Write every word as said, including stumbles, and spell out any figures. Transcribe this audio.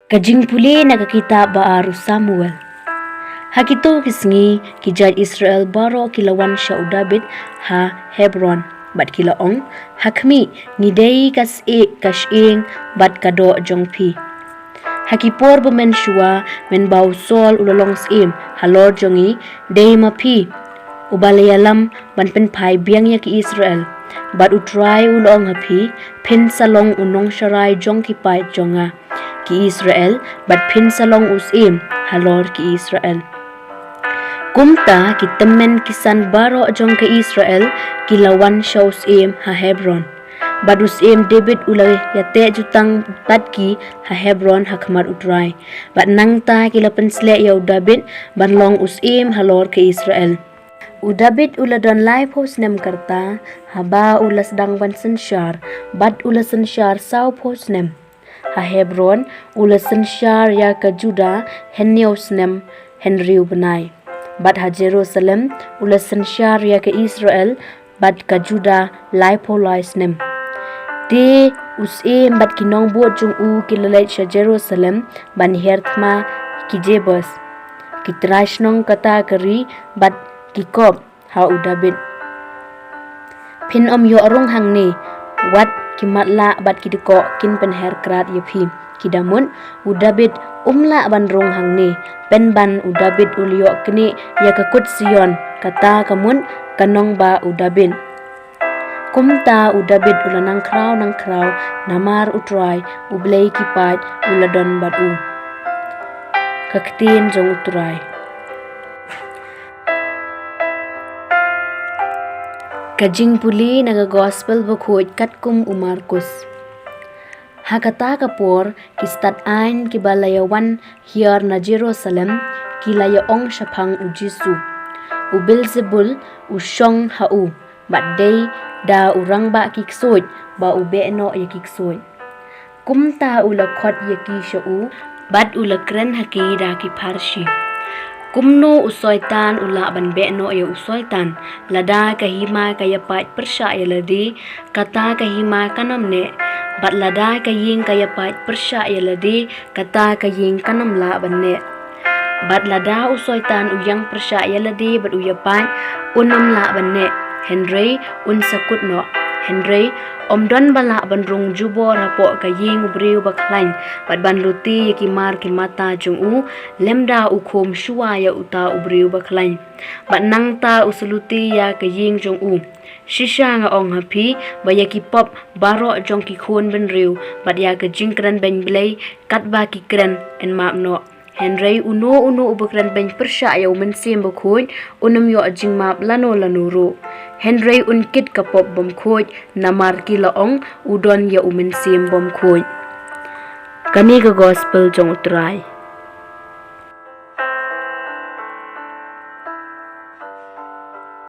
Ka jingpule na ka kitab ba ar u Samuel. Ha kito ki sngi, ki jait Israel baroh ki la wan sha u David ha Hebron, bad ki la ong, ha khmih, ngi dei ka syiem, ka shyieng bad ka doh jong phi. Ha ki por ba mynshuwa, mynba u Saul u la long syiem halor jong ngi, dei ma phi uba la ïalam ban pynphai biang ïa ki Israel. Bad u Trai u la ong ha phi, phin sa long u nongsharai jong ki paid jong nga ki Israel, bad phin sa long u syiem halor ki Israel. Kumta ki tymmen ki san baroh jong ka Israel ki la wan sha u syiem ha Hebron. Bad u syiem David u la ïateh jutang bad ki ha Hebron ha khmat u Trai. Bad nangta ki la pynsleh ïa u David ban long u syiem halor ka Israel. U David u la don laiphew snem ka rta haba u la sdang ban synshar, bad u la synshar sawphew snem. Ha Hebron u la synshar ïa ka Juda hynñiew snem hynriew bnai. Bad ha Jerusalem u la synshar ïa ka Israel bad ka Juda laiphew lai snem. Te u syiem bad ki nongbud jong u ki la leit sha Jerusalem ban hiar thma ki Jebus, ki trai shnong kata ka ri, bad ki kop ha u David, phin ym ïoh rung hangne, wat ki matlah bad ki dkoh kin pynher krad ïa phi. Ki da mut, u David um lah ban rung hangne, pynban u David u la ïoh knieh ïa ka kut Sion, kata ka mut, ka nongbah u David. Kumta u David u la nang khraw nang khraw, namar u Trai, u Blei ki paid, u la don bad u. Ka ktien jong u Trai. Ka jingpule na ka Gospel bakhuid katkum u Markus. Ha kata ka por, ki stad aiñ kiba la ïawan hiar na Jerusalem, ki la ïa ong shaphang u Jisu, u Beelzebul u shong ha u, bad dei da u rangbah ki ksuid ba u beh noh ïa ki ksuid. Kumta u la khot ïa ki sha u, bad u la kren ha ki da ki pharshi. Kumno u Soitan u lah ban beh noh ïa u Soitan? Lada ka hima ka ïa pait pyrshah ïa lade, kata ka hima kan ym neh. Bad lada ka ïing ka ïa pait pyrshah ïa lade, kata ka ïing kan ym lah ban neh. Bad lada u Soitan u ïeng pyrshah ïa lade bad u ïa pait, un ym lah ban neh, hynrei un sa kut noh. Hynrei ym don ba lah ban rung jubor hapoh ka ïing u briew bakhlaiñ, bad ban lute ïa ki mar ki mata jong u, lymda u khum shuwa ïa uta u briew bakhlaiñ. Bad nangta u sa lute ïa ka ïing jong u. Shisha nga ong ha phi, ba ïa ki pop baroh jong ki khun bynriew, bad ïa ka jingkren beiñ Blei, katba ki kren, yn map noh. Hynrei uno uno uba kren beiñ pyrshah ïa u Mynsiem Bakhuid, un ym ïoh jingmap lano lano ruh. Hynrei un kit ka pop bymkhuid, namar ki la ong, u don ïa u Mynsiem Bymkhuid. Kane ka Gospel jong u Trai.